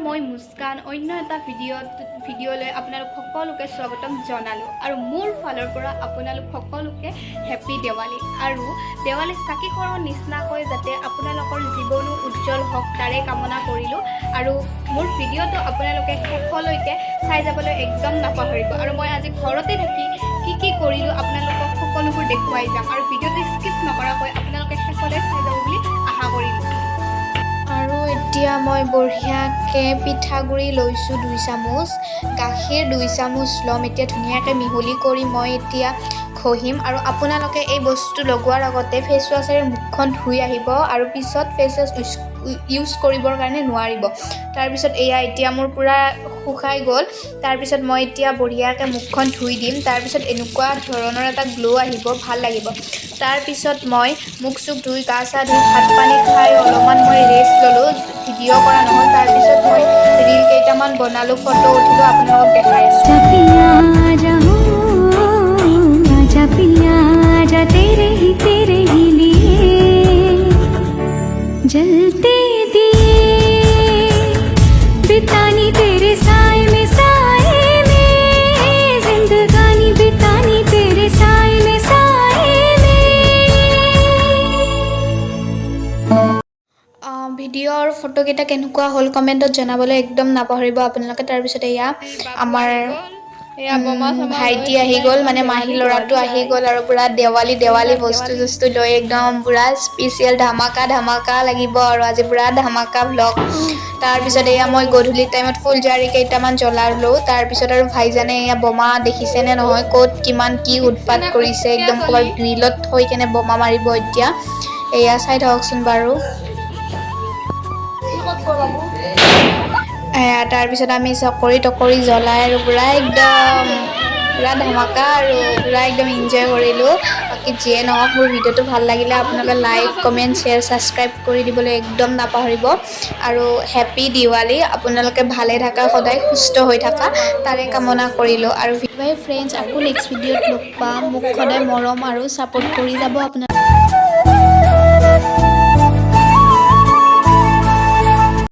মই মুস্কান। অন্য এটা ভিডিঅ'লৈ আপোনালোক সকলোকে স্বাগতম জনালোঁ আৰু মোৰ ফালৰ পৰা আপোনালোক সকলোকে হেপী দেৱালী। আৰু দেৱালী চাকিখনৰ নিচিনাকৈ যাতে আপোনালোকৰ জীৱনো উজ্জ্বল হওক, তাৰে কামনা কৰিলোঁ। আৰু মোৰ ভিডিঅ'টো আপোনালোকে শেষলৈকে চাই যাবলৈ একদম নাপাহৰিব। আৰু মই আজি ঘৰতে থাকি কি কি কৰিলোঁ, আপোনালোকক সকলোবোৰ দেখুৱাই যাম আৰু ভিডিঅ'টো স্কিপ নকৰাকৈ আপোনালোকে শেষলৈ চাই যাব বুলি আশা কৰিলোঁ। আৰু এতিয়া মই বঢ়িয়াকৈ পিঠাগুড়ি লৈছোঁ 2 চামুচ, গাখীৰ 2 চামুচ ল'ম। এতিয়া ধুনীয়াকৈ মিহলি কৰি মই এতিয়া ঘঁহিম। আৰু আপোনালোকে এই বস্তু লগোৱাৰ আগতে ফেচ ৱাছেৰে মুখখন ধুই আহিব আৰু পিছত ফেচ ৱাছ ইউজ কৰিবৰ কাৰণে নোৱাৰিব। তাৰপিছত এয়া এতিয়া মোৰ পূৰা শুকাই গ'ল। তাৰপিছত মই এতিয়া বঢ়িয়াকৈ মুখখন ধুই দিম। তাৰপিছত এনেকুৱা ধৰণৰ এটা গ্ল' আহিব, ভাল লাগিব। তাৰপিছত মই মুখ চুখ ধুই, গা চা ধুই, ভাত পানী খাই অলপমান মই ৰেষ্ট ল'লোঁ। ভিডিঅ' কৰা নহ'ল। তাৰপিছত মই ৰীল কেইটামান বনালোঁ, ফটো উঠিলোঁ, আপোনালোকক দেখাই আছোঁ। आजा पिया आजा हो, आजा पिया आजा, तेरे ही लिए जलते दिए बितानी, तेरे साए में जिंदगानी बितानी, तेरे साए में। ভিডিঅ' আৰু ফটোকেইটা কেনেকুৱা হ'ল, কমেণ্টত জনাবলৈ একদম নাপাহৰিব আপোনালোকে। তাৰপিছত এয়া আমাৰ এয়া বোমা চমা ভাইটি আহি গ'ল, মানে মাহী ল'ৰাটো আহি গ'ল আৰু পূৰা দেৱালী দেৱালী বস্তু চস্তু লৈ একদম পূৰা স্পেচিয়েল ধামাকা ধামাকা লাগিব আৰু আজি পূৰা ধামাকা ভ্লগ। তাৰপিছত এয়া মই গধূলি টাইমত ফুলজাৰি কেইটামান জ্বলালোঁ। তাৰপিছত আৰু ভাইজানে এয়া বোমা দেখিছেনে নহয়, ক'ত কিমান কি উৎপাত কৰিছে, একদম ক'ৰবাত গ্ৰিলত থৈ কেনে বোমা মাৰিব এতিয়া। এয়া চাই থাককচোন বাৰু। এয়া তাৰপিছত আমি চকৰি টকৰি জ্বলাই আৰু পূৰা একদম পূৰা ধামাকা আৰু পূৰা একদম এনজয় কৰিলোঁ। বাকী যিয়ে নহওক, মোৰ ভিডিঅ'টো ভাল লাগিলে আপোনালোকে লাইক, কমেণ্ট, শ্বেয়াৰ, ছাবস্ক্ৰাইব কৰি দিবলৈ একদম নাপাহৰিব। আৰু হেপী দিৱালী। আপোনালোকে ভালে থাকা, সদায় সুস্থ হৈ থাকা, তাৰে কামনা কৰিলোঁ। আৰু বাই ফ্ৰেণ্ডছ, আকৌ নেক্সট ভিডিঅ'ত লগ পাম। মোক সদায় মৰম আৰু ছাপোৰ্ট কৰি যাব আপোনালোকে।